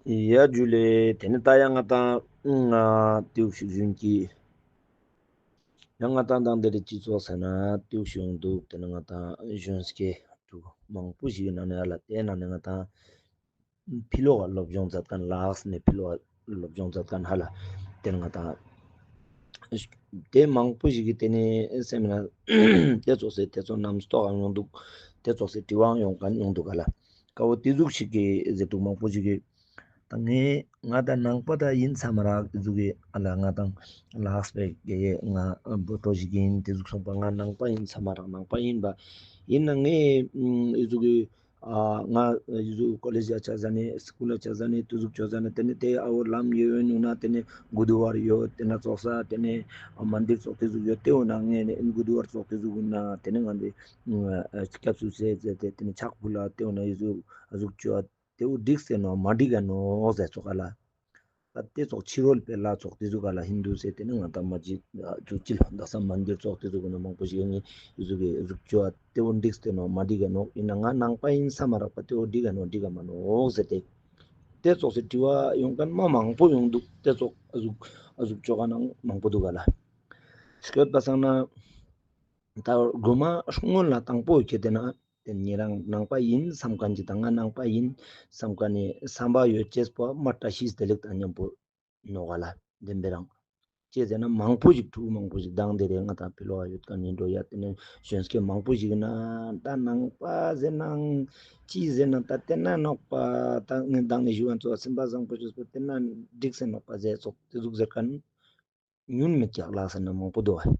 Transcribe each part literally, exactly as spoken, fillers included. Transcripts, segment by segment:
ཡ་ཇུ་ལེ། ཏེ་ནེ་ད་ཡང་ང་ཏང་ང་ཏེའུ་ཤིག་ཞུན་གྱི། ཡང་ང་ཏང་དང་དེ་རིང་སྤྱི་ཚོགས་ཟེར་ན་ཏེའུ་ཤིག་ཡོང་དུག། ཏེ་ནེ་ང་ཏང་གཞོན་སྐྱེས་དྲུག་མང་པོ་ཞིག་གི་ནང་ནེ་ཧ་ལ་ཏེའི་ནང་ནེ་ང་ཏང་ཕི་ལོག་ག་སློབ་སྦྱོང་མཛད་མཁན་ལ་དྭགས་ནེ་ཕི་ལོག་ག་སློབ་སྦྱོང་མཛད་མཁན་ཧ་ལ་ཏེ་ནེ་ང་ཏང་ཏེ་མང་པོ་ཞིག་གི་ཏེ་ནེ་སེམས་ན་ཏེ་ཙོགས་སེ་ཏེ་ཙོགས་རྣམ་རྟོག་ཡོང་དུག། ཏེ་ཙོགས་སེ་དྲི་བའང་ཡོང་མཁན་ཡོང་དུག་ག་ལ། ཀ་བོ་ཏེ་ཟུག་ཞིག་གི་ཟེར་དུག་མང་པོ་ཞིག་གི། ད་ངས་ང་ད་ནང་པ་ད་ཡིན་ས་མ་རག་ཟུག་གི་ཨ་ལ་ང་དང་ལ་དྭགས་པའི་གི་ང་བོད་ཕྲུག་ཞིག་ཡིན་ཏེ་ཟུག་སོང་པ་ང་ནང་པ་ཡིན་ས་མ་རག་ནང་པ་ཡིན་པ་ཡིན་ན་ངས་ཨ་ཟུག་གི་ཨ་ང་ཨ་ཟུག་ཀོ་ལེཇ་ཡ་ཆ་ཟ་ནེ་སི་ཀུལ་ལ་ཆ་ཟ་ནེ་ཏེ་ཟུག་ཆ་ཟ་ནེ་ཏེ་ནེ་ཏེ་ཨ་བོ་ལམ་ཡོད་ཡོད་ནུ་ན་ཏེ་ནེ་གུ་དུ་ཝར་ཡོད་ཏེ་ན་ཙོགས་ས་ཏེ་ནེ་ཨ་མན་དིར་ཙོགས་ཏེ་ཟུག་ཡོད་ཏེ་འོ་ན་ངས་ནེ་གུ་དུ་ཝར་ཙོགས་ཏེ་ཟུག་ན་ཏེ་ནེ་ང་འདི་སྐྱབས་སུ་ཟེར་ཟེར་ཏེ་ཏེ་ནེ་ཕྱག་ཕུལ་ལ་ཏེ་འོ་ན་ཨ་ཟུག་ཨ་ཟུག་ཆོ་ཏེ་བོ་འགྲིག་སེ་ནོ་མ་འགྲིག་ག་ནོ་ཟེར་ཙོགས་ག་ལ། ད་ཏེ་ཙོགས་ཕྱི་རོལ་པའི་ལྷ་ཙོགས་ཏེ་ཟུག་ག་ལ་ཧིན་དུ་ཟེར་ཏེ་ནི་ང་ད་མ་ཇི་ཟུག་ཅི་ལ་ད་ས་མན་དིར་ཙོགས་ཏེ་ཟུག་ག་ནི་མང་པོ་ཞིག་ཡོད་ནི་ཟུག་གི་ཟུག་ཅོ་ཏེ་བོ་འགྲིག་སེ་ནོ་མ་འགྲིག་ག་ནོ་ཡིན་ན་ང་ནང་པ་ཡིན་ས་མ་རག་པ་ཏེ་བོ་འགྲིག་ག་ནོ་འགྲིག་ག་མ་ནོ་ཟེར་ཏེ། ཏེ་ཙོགས་སེ་དྲི་བ་ཡོང་མཁན་མ་མང་པོ་ཡོང་དུག། ཏེ་ཙོགས་ཨ་ཟུག་ཨ་ཟུག་ཅོ་ག་ནང་མང་པོ་དུག་ག་ལ། སྐྱོད་པ་སང་ན་ད་གོ་མ་སྔོན་ལ་དང་པོ་ཁྱེད་དེ་ན། ཏེ་ཉེ་རང་ནང་པ་ཡིན་བསམ་མཁན་ཅིག་དང་ང་ནང་པ་ཡིན་བསམ་མཁན་ནི་བསམ་པ་ཡོད་ཅེས་པོ་མ་བཀྲ་ཤིས་བདེ་ལེགས་དང་མཉམ་པོ་ནོག་ག་ལ་བདེན་པའི་རང་། ཅི་ཟེར་ན་མང་པོ་ཞིག་ཕྲུ་གུ་མང་པོ་ཞིག་དང་དེ་རེ་ང་དང་ཕི་ལོག་ཡོད་མཁན་ཡིན་འགྲོ་ཡ་ཏེ་ནེ་གཞོན་སྐྱེས་མང་པོ་ཞིག་ན་ད་ནང་པ་ཟེར་ནའང་ཅི་ཟེར་ན་ད་ཏེ་ན་ནོག་པ་ད་ངས་མདང་ནེ་ཞུ་བ་ཚོ་སེམས་པ་བཟང་པོ་ཞིག་སོ་ཏེ་ན་འགྲིག་སེ་ནོག་པ་ཟེར་ཙོགས་ཏེ་ཟུག་ཟེར་མཁན་ཉུང་མེད་ཀྱག་ལ་ཟེར་ན་མང་པོ་འདུག་བ།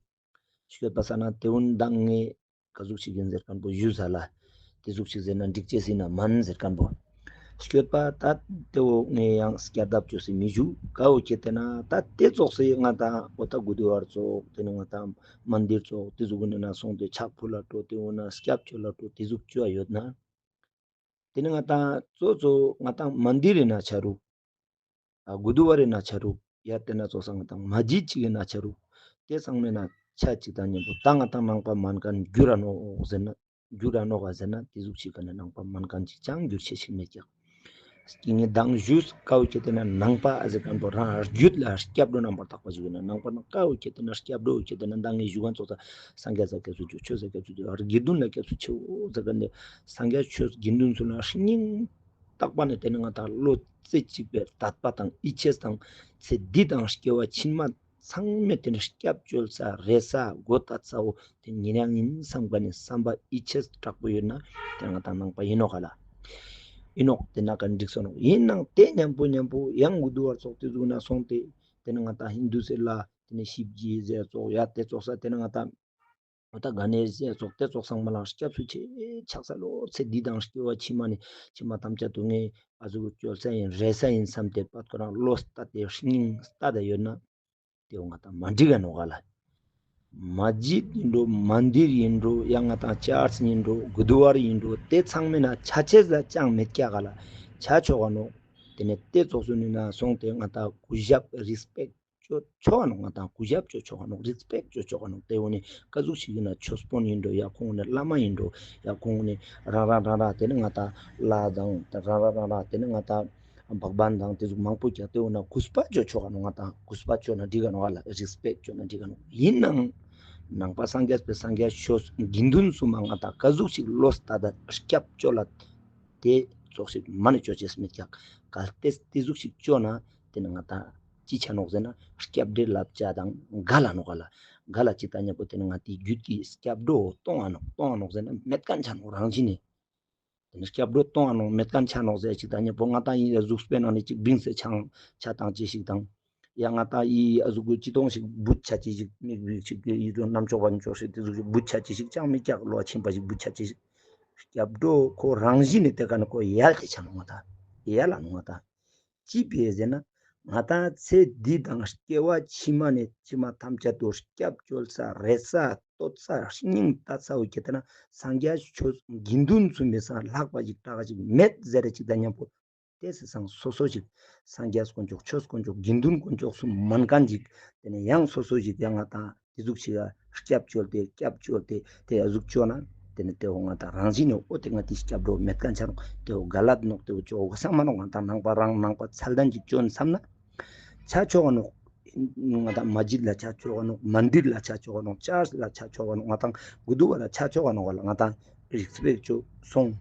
སྐྱོད་པ་ས་ན་ཏེ་བོ་མདང་ངས་ག་ཟུག་ཞིག་ཡིན་ཟེར་མཁན་པོ་ཞུས་ས་ལ། ཏེ་ཟུག་ཞིག་ཟེར་ན་འགྲིག་ཅེས་ཡིན་ན་མན་ཟེར་མཁན་པོ། སྐྱོད་པ་ད་ཏེ་བོ་ངས་ཡང་སྐྱར་ལྡབ་བཅོས་སེ་མི་ཞུ་ག་བོ་ཁྱེད་དེ་ན་ད་ཏེ་ཙོགས་སེ་ང་དང་འོ་ད་གུ་དུ་ཝར་ཙོགས་ཏེ་ནེ་ང་དང་མན་དིར་ཙོགས་ཏེ་ཟུག་གུན་ན་སོང་སྟེ་ཕྱག་ཕུལ་ལ་འགྲོ་ཏེ་འོ་ན་སྐྱབས་བཅོལ་ལ་འགྲོ་ཏེ་ཟུག་བཅོ་ཡོད་ན། ཏེ་ནེ་ང་དང་གཙོ་གཙོ་ང་དང་མན་དིར་ཡིན་ན་ཆ་རུག། ཨ་གུ་དུ་ཝར་ཡིན་ན་ཆ་རུག། ཡ་ཏེ་ན་ཙོགས་ས་ང་དང་མ་ཇིད་ཅིག་ཡིན་ན་ཆ་རུག། ཏེ་ཚང་མེད་ན་ཆ་ཅིག་དང་མཉམ་པོ་ད་ང་དང་ནང་པ་མན་མཁན་འགྱུར་ར་ནོག་ཟེར་ན་འགྱུར་ར་ནོག་ག་ཟེར་ན་ཏེ་ཟུག་ཅིག་ག་ནེ་ནང་པ་མན་མཁན་ཅིག་ཅང་འགྱུར་ཤེས་ཤིག་མེད་ཀྱག། སྐྱིད་ངེས་དང་ཞུས་ཀ་བོ་ཁྱེད་དེ་ན་ནང་པ་ཨ་ཟེར་མཁན་པོ་རང་རྒྱུད་ལ་སྐྱབས་འགྲོ་རྣམ་པར་དག་པ་ཞིག་ཡོད་ན་ནང་པ་ན་ཀ་བོ་ཁྱེད་དེ་ན་སྐྱབས་འགྲོ་ཁྱེད་དེ་ན་མདང་ངས་ཞུ་མཁན་ཙོགས་ས་སངས་རྒྱས་ས་སྐྱབས་སུ་མཆིའོ་ཆོས་ས་སྐྱབས་སུ་མཆིའོ་དགེ་འདུན་ལ་སྐྱབས་སུ་མཆིའོ་ཟེར་མཁན་ནི་སངས་རྒྱས་ཆོས་དགེ་འདུན་ཚུ་ལ་སྙིང་ཐག་པ་ནེ་ཏེ་ནེ་ང་དང་བློ་རྩེ་གཅིག་པའི་དད་པ་དང་ཡིད་ཆེས་དང་ཚེ་འདི་དང་སྐྱེ་བ་ཕྱི་མ་ཚང་མེད་ཏེ་ནེ་སྐྱབས་བཅོལ་ས་རེ་ས་མགོ་བཏགས་ས་བོ་ཏེ་ཉེ་རང་ཡིན་བསམ་མཁན་ནི་བསམ་པ་ཡིད་ཆེས་དྲག་པོ་ཡོད་ན་ཏེ་ང་དང་ནང་པ་ཡིན་ནོག་ག་ལ། ཡིན་ནོག་ཏེ་ན་ག་འགྲིག་སོང་ནོག། ཡིན་ནའང་ཏེ་མཉམ་པོ་མཉམ་པོ་ཡང་གུ་དུ་ཝར་ཙོགས་ཏེ་ཟུག་ན་སོང་སྟེ་ཏེ་ནེ་ང་དང་ཧིན་དུ་ཟེར་ལ་ཏེ་ནེ་ཤིབ་ཇི་ཟེར་ཙོགས་ཡ་ཏེ་ཙོགས་ས་ཏེ་ནེ་ང་དང་འོ་ད་ག་ནེ་ཟེར་ཙོགས་ཏེ་ཙོགས་ཚང་མ་ལ་སྐྱབས་སུ་མཆི་ཆགས་ས་བློ་ཚེ་འདི་དང་སྐྱེ་བ་ཕྱི་མ་ནེ་ཕྱི་མ་ཐམས་ཅད་དུ་ངས་ཨ་ཟུག་བཅོལ་ས་ཡིན་རེ་ས་ཡིན་བསམ་སྟེ་པད་ཁོ་རང་བློ་ལྟ་སྟེ་སྙིང་ལྟ་ད་ཡོད་ན་ཏེ་བོ་ང་དང་མ་འགྲིག་ག་ནོག་ག་ལ། མ་ཇིད་ཡིན་འགྲོ་མན་དིར་ཡིན་འགྲོ་ཡང་ང་དང་ཅར་ཅི་ཡིན་འགྲོ་གུ་དུ་ཝར་ཡིན་འགྲོ་ཏེ་ཚང་མེད་ན་ཆ་ཅེས་ལ་ཅང་མེད་ཀྱག་ག་ལ་ཆ་ཆོག་ག་ནོག། ཏེ་ནེ་ཏེ་ཙོགས་སུ་ནི་ན་སོང་སྟེ་ང་དང་གུས་ཞབས་རི་སི་པེག་ཅོ་ཆོག་ག་ནོག། ང་དང་གུས་ཞབས་ཅོ་ཆོག་ག་ནོག། རི་སི་པེག་ཅོ་ཆོག་ག་ནོག། ཏེ་འོ་ནི་ཀ་ཟུག་ཞིག་ཡིན་ན་ཆོས་དཔོན་ཡིན་འགྲོ་ཡ་ཁོང་ནི་བླ་མ་ཡིན་འགྲོ་ཡ་ཁོང་ནི་རང་རང་རང་རང་ཏེ་ནེ་ང་དང་ལྷ་དང་རང་རང་རང་རང་ཏེ་ནེ་ང་དང་བག་བན་དང་ཏེ་ཟུག་མང་པོ་ཀྱག། ཏེ་འོ་ན་གུས་པ་ཅོ་ཆོག་ག་ནོག། ང་དང་གུས་པ་ཅོ་ན་འགྲིག་ག་ནོག་ག་ལ། རི་སི་པེག་ཅོ་ན་འགྲིག་ག་ནོག། ཡིན་ནའང་ནང་པ་སངས་རྒྱས་པའི་སངས་རྒྱས་ཆོས་དགེ་འདུན་ཚུ་མ་ང་དང་ཀ་ཟུག་ཞིག་བློ་ལྟ་ད་སྐྱབས་བཅོལ་ལ་ཏེ་ཙོགས་ཤིག་མ་ནེ་ཅོ་ཅེས་མེད་ཀྱག། གལ་ཏེ་ཏེ་ཟུག་ཞིག་ཅོ་ན་ཏེ་ནེ་ང་དང་ཅི་ཆ་ནོག་ཟེར་ན་སྐྱབས་འགྲོའི་བསླབ་བྱ་དང་འགལ་ལ་ནོག་ག་ལ། འགལ་ལ་ཅིག་དང་མཉམ་པོ་ཏེ་ནེ་ང་དེའི་རྒྱུད་ཀྱི་སྐྱབས་འགྲོ་གཏོང་ང་ནོག། གཏོང་ང་ནོག་ཟེར་ན་མེད་མཁན་ཆ་ནོག་རང་བཞིན་ནི། ཏེ་ནེ་སྐྱབས་འགྲོ་གཏོང་ང་ནོག་མེད་མཁན་ཆ་ནོག་ཟེར་ཅིག་དང་མཉམ་པོ་ང་དང་ཡིན་ཡ་གཟུགས་པོའི་ནང་ནེ་ཅིག་བིང་སེ་ཆ་ཆ་དང་ཅི་ཞིག་དང་། ཡ་ང་དང་ཡི་ཨ་ཟུག་གུ་ཅི་ཏོང་ཞིག་བུད་ཆ་ཅི་ཞིག་མིག་བིག་ཞིག་གི་ཡི་དོན་རྣམ་ཅོག་པ་ནི་ཅོག་ཞིག་ཏེ་ཟུག་ཞིག་བུད་ཆ་ཅི་ཞིག་ཅང་མི་ཀྱག་བློ་ཆེན་པ་ཞིག་བུད་ཆ་ཅི་ཞིག། སྐྱབས་འགྲོ་ཁོ་རང་བཞིན་ནི་ཏེ་ཀ་ནེ་ཁོ་ཡལ་ཏེ་ཆ་ནོག་ང་དང་། ཡལ་ལ་ནོག་ང་དང་། ཅི་ཕི་ཟེར་ན་ང་དང་ཚེ་འདི་དང་སྐྱེ་བ་ཕྱི་མ་ནེ་ཕྱི་མ་ཐམས་ཅད་དུ་སྐྱབས་བཅོལ་ས་རེ་ས་བསྟོད་ས་སྙིང་ལྟ་ས་བོ་ཁྱེད་དེ་ན་སངས་རྒྱས་ཆོས་དགེ་འདུན་ཚུ་མི་སང་ལྷག་པ་ཞིག་དྲག་ཞིག་མེད་ཟེར་རེ་ཅིག་དང་མཉམ་པོ། ཏེ་སི་སང་སོ་སོ་ཞིག་སངས་རྒྱས་དཀོན་མཆོག་ཆོས་དཀོན་མཆོག་དགེ་འདུན་དཀོན་མཆོག་གསུམ་མན་མཁན་ཞིག་ཏེ་ནེ་ཡང་སོ་སོ་ཞིག་ཡང་ང་དང་ཏེ་ཟུག་ཞིག་ལ་སྐྱབས་བཅོལ་ཏེ་སྐྱབས་བཅོལ་ཏེ་ཏེ་ཡ་ཟུག་བཅོལ་ན་ ཏེ་ནེ་ཏེ་བོ་ང་དང་རང་བཞིན་ནི་འོ་ཏེ་ང་ཏི་སྐྱབས་འགྲོ་མེད་ཁན་ཆ་ནོག། ཏེ་བོ་ག་ལ་ནོག། ཏེ་བོ་ཅོ་གོས་ས་མ་ནོག། ང་དང་ནང་པ་རང་ནང་པ་ཚད་ལྡན་ཅིག་ཅོ་ན་སམ་ན་ཆ་ཆོག་ག་ནོག། ང་དང་མ་ཇིད་ལ་ཆ་ཆོག་ག་ནོག། མན་དིར་ལ་ཆ་ཆོག་ག་ནོག། ཅར་ལ་ཆ་ཆོག་ག་ནོག། ང་དང་གུ་རུ་བ་ལ་ཆ་ཆོག་ག་ནོག་ག་ལ། ང་དང་རིགས་པས་ཅོ་སོང་།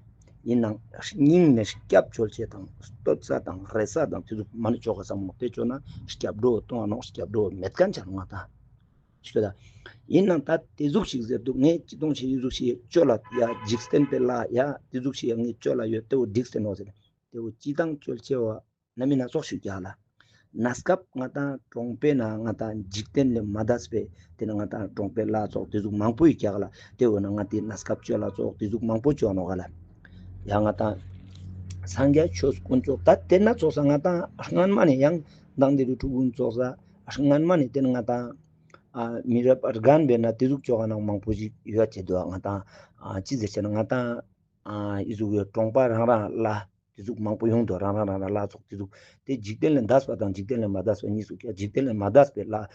ཨིན་ནའང་སྙིང་ནེ་སྐྱབས་བཅོལ་ཅེས་དང་བསྟོད་ས་དང་རེ་ས་དང་ཏེ་ཟུག་མ་ནེ་ཅོ་གོས་ས་མ་ནོག། ཏེ་ཅོ་ན་སྐྱབས་འགྲོ་ཏོང་ང་ནོག། སྐྱབས་འགྲོ་མེད་ཁན་ཆ་ནོག་ང་དང་། ཤི་ཀ་ད། ཨིན་ནའང་ད་ཏེ་ཟུག་ཞིག་ཟེར་དུག། ངས་ཅི་ཏོང་ཞིག་ཨི་ཟུག་ཞིག་ཅོ་ལ་ཡ་འཇིག་རྟེན་པའི་ལྷ་ཡ་ཏེ་ཟུག་ཞིག་ཡ་ངས་ཅོ་ལ་ཡོད། ཏེ་བོ་འགྲིག་སྟེ་ནོག་ཟེར། ཏེ་བོ་ཅི་དང་ཅོལ་ཆེ་བ་ན་མི་ན་ཙོགས་ཤིག་ཀྱག་ལ། གནས་སྐབས་ང་དང་གྲོང་པའི་ནང་ང་དང་འཇིག་རྟེན་ལས་མ་འདས་པའི་ཏེ་ནེ་ང་དང་གྲོང་པའི་ལྷ་ཙོགས་ཏེ་ཟུག་མང་པོ་ཡོད་ཀྱག་ལ། ཏེ་བོ་ན་ང་ཏི་གནས་སྐབས་ཅོ་ལ་ཙོགས་ཏེ་ཟུག་མང་པོ་ཅོ་ནོག་ག་ལ། ཡ་ང་དང་སངས་རྒྱས་ཆོས་དཀོན་མཆོག་ད་ཏེ་ན་ཙོགས་ས་ང་དང་སྔན་མ་ནེ་ཡང་མདང་དེ་རུ་ཕྲུ་གུ་ཙོགས་ས་སྔན་མ་ནེ་ཏེ་ནེ་ང་དང་ཨ་མི་རབས་རྒན་པའི་ན་ཏེ་ཟུག་ཅོ་ག་ནང་མང་པོ་ཞིག་ཡོད་ཅེ་དུག། ང་དང་ཨ་ཅི་ཟེར་ཆ་ན་ང་དང་ཨ་ཨི་ཟུག་གི་གྲོང་པ་རང་རང་ལྷ་ཏེ་ཟུག་མང་པོ་ཡོང་དུག། རང་རང་རང་རང་ལྷ་ཙོགས་ཏེ་ཟུག། ཏེ་འཇིག་རྟེན་ལས་འདས་པ་དང་འཇིག་རྟེན་ལས་མ་འདས་པ་གཉིས་སུ་ཀྱག། འཇིག་རྟེན་ལས་མ་འདས་པའི་ལྷ་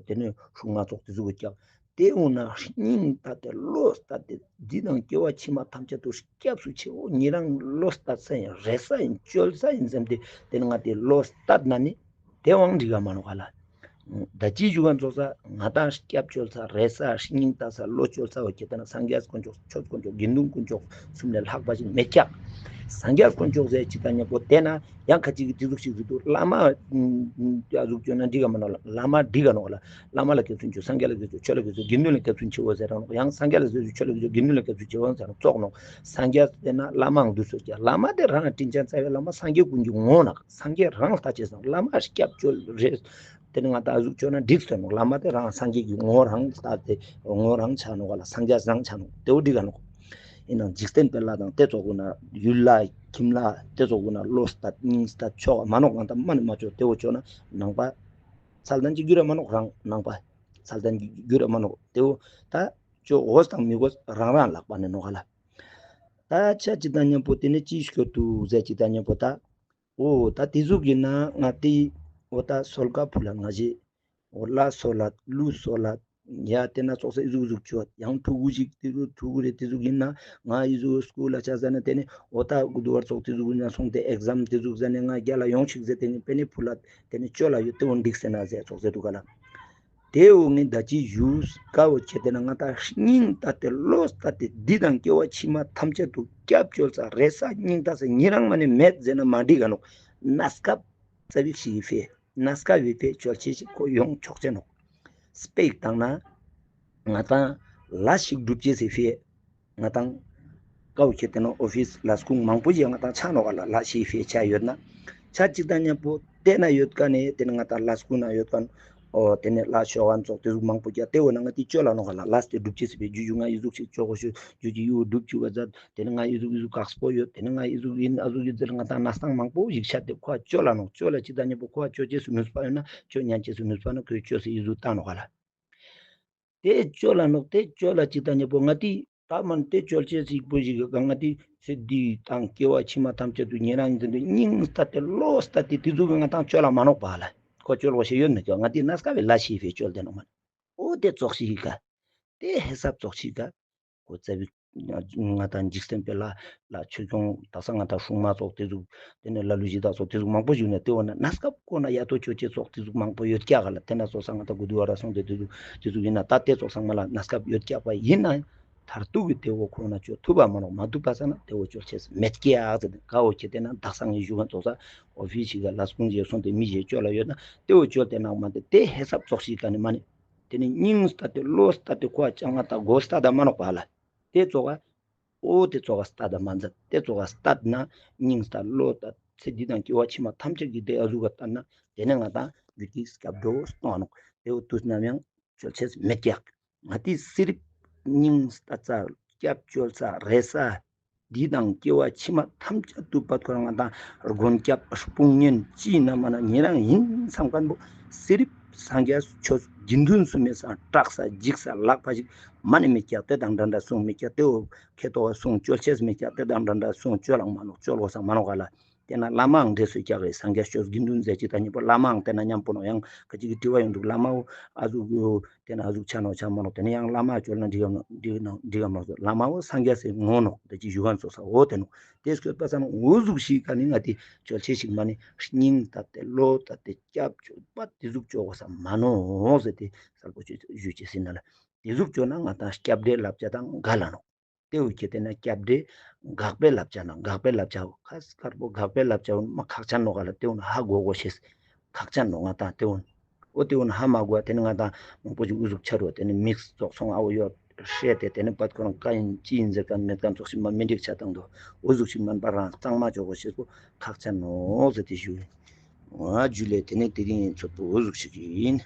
ཏེ་ནེ་སྲུང་མ་ཙོགས་ཏེ་ཟུག་ཀྱག། ཏེ་འོ་ན་སྙིང་ལྟ་སྟེ་བློ་ལྟ་སྟེ་འདི་དང་སྐྱེ་བ་ཕྱི་མ་ཐམས་ཅད་དུ་སྐྱབས་སུ་མཆིའོ། ཉེ་རང་བློ་ལྟ་ས་ཨིན། རེ་ས་ཨིན། ཅོལ་ས་ཨིན་ཟེར་ཏེ་ཏེ་ནེ་ང་ཏི་བློ་ལྟ་ན་ནི་ཏེ་བོའང་འགྲིག་ག་མ་ནོག་ག་ལ། ད་ཅི་ཞུ་ག་ཙོགས་ས་ང་དང་སྐྱབས་ཅོལ་ས་རེ་ས་སྙིང་ལྟ་ས་བློ་ཅོལ་ས་བོ་ཁྱེད་ཏེ་ན་སངས་རྒྱས་དཀོན་མཆོག་ཆོས་དཀོན་མཆོག་དགེ་འདུན་དཀོན་མཆོག་གསུམ་ལས་ལྷག་པ་ཞིག་མེད་ཀྱག། སངས་རྒྱས་དཀོན་མཆོག་ཟེར་ཅིག་དང་མཉམ་པོ་ཏེ་ན་ཡང་ཁ་ཅིག་གི་ཏེ་ཟུག་ཞིག་ཟེར་དུག། བླ་མ་ཨ་ཟུག་ཅོ་ན་འགྲིག་ག་མ་ནོག་ལ། བླ་མ་འགྲིག་ག་ནོག་ལ། བླ་མ་ལ་སྐྱབས་སུ་མཆིའོ། སངས་རྒྱས་ལ་སྐྱབས་སུ་མཆིའོ། ཆོས་ལ་སྐྱབས་སུ་མཆིའོ། དགེ་འདུན་ལ་སྐྱབས་སུ་མཆིའོ་ཟེར་ར་ནོག། ཡང་སངས་རྒྱས་ལ་སྐྱབས་སུ་མཆིའོ། ཆོས་ལ་སྐྱབས་སུ་མཆིའོ་ཟེར་ར་ནོག། ཙོགས་ནོག། སངས་རྒྱས་ཏེ་ན་བླ་མའང་འདུས་སོ་ཀྱག། བླ་མ་ཏེ་རང་དྲིན་ཅན་རྩ་བའི་བླ་མ་སངས་རྒྱས་ཀུན་གྱི་ངོ་ནོག། སངས་རྒྱས་རང་ལྟ་ཅེས་སང་བླ་མ་སྐྱབས་བཅོལ་རེ། ཏེ་ནེ་ང་དང་ཨ་ཟུག་ཅོ་ན་འགྲིག་སྟེ་ནོག། བླ་མ་ཏེ་རང་སངས་རྒྱས་ཀྱི་ངོ་རང་ལྟ་སྟེ་ངོ་རང་ཆ་ནོག་ག་ལ། སངས་རྒྱས་རང་ཆ་ནོག། ཏེ་བོ་འགྲིག་ག་ནོག། ཨིན་ནའང་འཇིག་རྟེན་པའི་ལྷ་དང་ཏེ་ཙོགས་གུན་ན་ཡུལ་ལྷ་ཁྱིམ་ལྷ་ཏེ་ཙོགས་གུན་ན་བློ་ལྟ་སྙིང་ལྟ་ཆོག་མ་ནོག། ང་དང་མ་ནེ་མ་ཅོ། ཏེ་བོ་ཅོ་ན་ནང་པ་ཚད་ལྡན་ཅིག་གྱུར་ར་མ་ནོག། རང་ནང་པ་ཚད་ལྡན་གྱུར་ར་མ་ནོག། ཏེ་བོ་ད་ཅོ་གོས་དང་མི་གོས་རང་རང་ལག་པ་ནེ་ནོག་ག་ལ། ད་ཆ་ཅིག་དང་མཉམ་པོ་ཏེ་ནེ་ཅི་ཞིག་ཡོད་དུག་ཟེར་ཅིག་དང་མཉམ་པོ་ད། འོ་ད་ཏེ་ཟུག་ཨིན་ན་ང་ཏི་འོ་ད་སོལ་ཀ་ཕུལ་ལ་ང་ཞེ་འོ་ལ་སོལ་ལ་ལུ་སོལ་ལ་ཡ་ཏེ་ན་ཙོགས་ས་ཨི་ཟུག་ཟུག་ཅོ་ཡང་ཕྲུ་གུ་ཞིག་ཏེ་རུ་ཕྲུ་གུ་རེ་ཏེ་ཟུག་ཨིན་ན་ང་ཨི་ཟུག་སྐུལ་ལ་ཆ་ཟ་ན་ཏེ་ནེ་འོ་ད་གུ་དུ་བར་ཙོགས་ཏེ་ཟུག་ཨིན་ན་སོང་སྟེ་ཨེག་ཟམ་ཏེ་ཟུག་ཟ་ནེ་ང་རྒྱ་ལ་ཡོང་ཞིག་ཟེར་ཏེ་ནེ་པེ་ནེ་ཕུལ་ལ་ཏེ་ནེ་ཅོ་ལ་ཡོད་ཏེ་འོ་འགྲིག་སེ་ན་ཟེར་ཙོགས་ཟེར་དུག་ག་ལ། ཏེ་འོ་ངས་ད་ཅི་ཞུས་ཀ་བོ་ཁྱེད་ཏེ་ན་ང་དང་སྙིང་ལྟ་སྟེ་བློ་ལྟ་སྟེ་འདི་དང་སྐྱེ་བ་ཕྱི་མ་ཐམས་ཅད་དུ་སྐྱབས་བཅོལ་ས་རེ་ས་སྙིང་ལྟ་ས་ཉེ་རང་མ་ནེ་མེད་ཟེར་ན་མ་འགྲིག་ག་ནོག། གནས་སྐབས་ཙ་པིག་ཞིག་གི་ཕིའ་གནས་སྐབས་བི་ཕིའ་ཅོལ་ཆེ་ཞིག་ཁོ་ཡོང་ཆོག་ཅེ་ནོག། སྤེ་ར་བཏང་ན་ང་དང་ལས་ཤིག་སྒྲུབ་ཅེས་སི་ཕིའ་ང་དང་ཀའོ་ཁྱེད་ཏེ་ན་ཨོ་ཕིས་ལས་ཁུངས་མང་པོ་ཞིག་ང་དང་ཆ་ནོག་ག་ལ། ལས་ཤིག་ཕིའ་ཆ་ཡོད་ན་ཆ་ཅིག་དང་མཉམ་པོ་ཏེ་ན་ཡོད་ཀ་ནེ་ཏེ་ནེ་ང་དང་ལས་ཁུངས་ན་ཡོད་ཀ་ནེ་འོ་ཏེ་ནེ་ལས་ཤོག་ཨན་ཙོགས་ཏེ་ཟུག་མང་པོ་ཀྱག། ཏེ་འོ་ན་ང་ཏི་ཅོ་ལ་ནོག་ག་ལ། ལས་ཏེ་སྒྲུབ་ཅེས་སི་ཕིའ་ཇུ་ཇུ་ང་ཨི་ཟུག་ཞིག་ཅོ་གོས་ཤུ་ཇུ་ཇུ་ཡུ་སྒྲུབ་ཅུག་ག་ཛད། ཏེ་ནེ་ང་ཨི་ཟུག་ཨི་ཟུག་ཀགས་པོ་ཡོད། ཏེ་ནེ་ང་ཨི་ཟུག་ཨིན་ཨ་ཟུག་ཨིན་ཟེར་ང་དང་གནས་སྟངས་མང་པོ་ཞིག་ཆ་སྟེ་ཁོ་ཅོ་ལ་ནོག། ཅོ་ལ་ཅིག་དང་མཉམ་པོ་ཁོ་ཅོ་ཅེས་སི་ནུས་པ་ཡོད་ན་ཅོ་ཉན་ཅེས་སི་ནུས་པ་ན་ཁོས་ཅོས་སེ་ཨི་ཟུག་བཏང་ནོག་ག་ལ། ཏེ་ཅོ་ལ་ནོག། ཏེ་ཅོ་ལ་ཅིག་དང་མཉམ་པོ་ང་ཏི་ད་མན་ཏེ་ཅོལ་ཆེ་ཞིག་པོ་ཞིག་ག་ང་ཏི་ཚེ་འདི་དང་སྐྱེ་བ་ཕྱི་མ་ཐམས་ཅད་དུ་ཉེ་རང་ཨིན་ཟེར་ཏེ་སྙིང་ལྟ་སྟེ་བློ་ལྟ་སྟེ་ཏེ་ཟུག་གི་ང་དང་ཅོ་ལ་མ་ནོག་པ་ལ། ཁོ་ཅོལ་གོས་ཤེས་ཡོད་མེད་ཀྱག། ང་ཏི་གནས་སྐབས་བི་ལས་ཤིག་ཕིའ་ཅོལ་ཏེ་ནོག་མ། འོ་ཏེ་ཙོགས་ཤིག་ག། ཏེ་ཧེ་སབ་ཙོགས་ཤིག་ག། ཁོ་ཙ་པིག་ང་དང་འཇིག་རྟེན་པའི་ལྷ་ལ་ཆོས་སྐྱོང་དག་ས་ང་དང་སྲུང་མ་ཙོགས་ཏེ་ཟུག། ཏེ་ནེ་ལ་ལུ་ཞི་བདག་ཙོགས་ཏེ་ཟུག་མང་པོ་ཞིག་ཡོད་ན་ཏེ་འོ་ན་གནས་སྐབས་ཁོ་ན་ཡ་ཏོ་ཅོ་ཅེས་ཙོགས་ཏེ་ཟུག་མང་པོ་ཡོད་ཀྱག་ག་ལ། ཏེ་ན་ཙོགས་ས་ང་དང་གུ་དུ་བ་ར་སོང་སྟེ་ཏེ་ཟུག་ཏེ་ཟུག་ཨིན་ན་ད་ཏེ་ཙོགས་ས་མ་ལ་གནས་སྐབས་ཡོད་ཀྱག་པ་ཨིན་ན་མཐར་ཐུག་གི་ཏེ་འོ་ཁོ་ན་ཅོ་ཐུབ་པ་མ་ནོག། མ་ཐུབ་པ་ས་ན་ཏེ་འོ་ཅོལ་ཆེས་མེད་ཀྱག་ཟེར་ཏེ་ཀ་འོ་ཁྱེད་ཏེ་ན་དག་ས་ངས་ཞུ་ག་ཙོགས་ས་ཨོ་ཕིས་ཞིག་ག་ལས་ཁུངས་ཞིག་སོང་སྟེ་མི་ཞིག་ཅོ་ལ་ཡོད་ན་ཏེ་འོ་ཅོལ་ཏེ་ནོག་མ་ཏེ་ཏེ་ཧེ་སབ་ཙོགས་ཤིག་ག་ནེ་མ་ནེ། ཏེ་ནེ་སྙིང་ལྟ་སྟེ་བློ་ལྟ་སྟེ་ཁོ་ཅང་ང་དང་གོ་ལྟ་ད་མ་ནོག་པ་ལ། ཏེ་ཙོགས་ག་འོ་ཏེ་ཙོགས་ག་ལྟ་ད་མ་ཛད། ཏེ་ཙོགས་ག་ལྟ་ན་སྙིང་ལྟ་བློ་ལྟ་ཚེ་འདི་དང་སྐྱེ་བ་ཕྱི་མ་ཐམས་ཅད་ཀྱི་ཏེ་ཨ་ཟུག་ག་ལྟ་ན་ཏེ་ནེ་ང་དང་རྒྱུད་ཀྱི་སྐྱབས་འགྲོ་སྟོང་ནོག། ཏེ་འོ་དུས་ནམ་ཡང་ཅོལ་ཆེས་མེད་ཀྱག། ང་ཏི་སི་རིབ་སྙིང་ལྟ་ས་སྐྱབས་ཅོལ་ས་རེ་ས་འདི་དང་སྐྱེ་བ་ཕྱི་མ་ཐམས་ཅད་དུ་བར་སྐོར་ང་དང་མགོན་སྐྱབས་དཔུང་གཉེན་ཅི་ན་མ་ན་ཉེ་རང་ཨིན་སམ་ཁན་བོ་སི་རིབ་སངས་རྒྱས་ཆོས་དགེ་འདུན་སུམ་མེ་སང་སྐྲག་ས་འཇིགས་ས་ལག་པ་ཞིག་མ་ནེ་མེད་ཀྱག། ཏེ་དང་འདྲ་འདྲ་སྲུང་མེད་ཀྱག། ཏེ་འོ་ཁེ་ཏོ་བ་སྲུང་ཅོལ་ཆེས་མེད་ཀྱག། ཏེ་དང་འདྲ་འདྲ་སྲུང་ཅོལ་ལང་མ་ནོག། ཅོལ་གོས་ས་མ་ནོག་ག་ལ། ཏེ་ན་བླ་མའང་འདྲེ་སུ་རྒྱག་གི་སངས་རྒྱས་ཆོས་དགེ་འདུན་མཛད་ཅིག་དང་ཉམ་པོ་བླ་མའང་ཏེ་ན་ཉམ་པོ་ནོག། ཡང་ཁ་ཅིག་གི་དྲི་བ་ཡོང་འདུག། བླ་མའོ་ཨ་ཟུག་ཏེ་ན་ཨ་ཟུག་ཆ་ནོག་ཆ་མ་ནོག། ཏེ་ནེ་ཡང་བླ་མ་ཅོལ་ན་འགྲིག་གམ་ནོག་འགྲིག་གམ་ནོག་ཟེར། བླ་མའོ་སངས་རྒྱས་སི་ངོ་ནོག། ཏེ་ཅི་ཞུ་ཁན་ཙོགས་ས་འོ་ཏེ་ནོག། ཏེ་སྐྱོད་པ་ས་ནོག། འོ་ཟུག་ཞིག་ག་ནི་ང་ཏི་ཅོལ་ཆེ་ཞིག་མ་ནི་སྙིང་ཏ་ཏེ་བློ་ཏ་ཏེ་སྐྱབས་བཅོལ་པ་ཏེ་ཟུག་ཅོ་གོས་ས་མ་ནོག་ཟེར་ཏེ་གསལ་པོ་ཅོ་ཞུ་ཅེས་ཟེར་ན་ལ། ཏེ་ཟུག་ཅོ་ན་ང་ཏང་སྐྱབས་འགྲོའི་བསླབ་བྱ་དང་འགལ་ལ་ནོག། ཏེ་བོ་ཁྱེད་ཏེ་ན་སྐྱབས་འགྲོའི་དགག་པའི་བསླབ་བྱ་ན་དགག་པའི་བསླབ་བྱ་ཁ་སྐར་པོ་དགག་པའི་བསླབ་བྱ་འོ་ན་མ་ཁག་ཅན་ནོག་ག་ལ། ཏེ་འོ་ན་ཧ་གོ་གོས་ཤེས་ཁག་ཅན་ནོག་ང་ཏང་ཏེ་འོ་ན། འོ་ཏེ་འོ་ན་ཧ་མ་གོ་བ་ཏེ་ནི་ང་ཏང་མང་པོ་ཞིག་འུ་ཟུག་ཆ་རུ་ཏེ་ནི་མིག་ཙོག་སོང་ཨ་བོ་ཡོད་ཧྲེ་ཏེ་ཏེ་ནི་པད་ཁོ་རང་ཀ་ཡིན་ཅི་ཡིན་ཟེར་ཁན་མེད་ཁན་ཙོགས་ཤིག་མ་མི་འགྲིག་ཆ་བཏང་འདུག། འོ་ཟུག་ཞིག་མན་པ་རང་གཙང་མ་ཅོ་གོས་ཤེས་པོ་ཁག་ཅན་ནོག་ཟེར་ཏེ་ཞུ་ཡིན། ང་ཇུ་ལེ་ཏེ་ནི་དེ་རིང་ཚོད་པོ་འོ་ཟུག་ཞིག་ཡིན།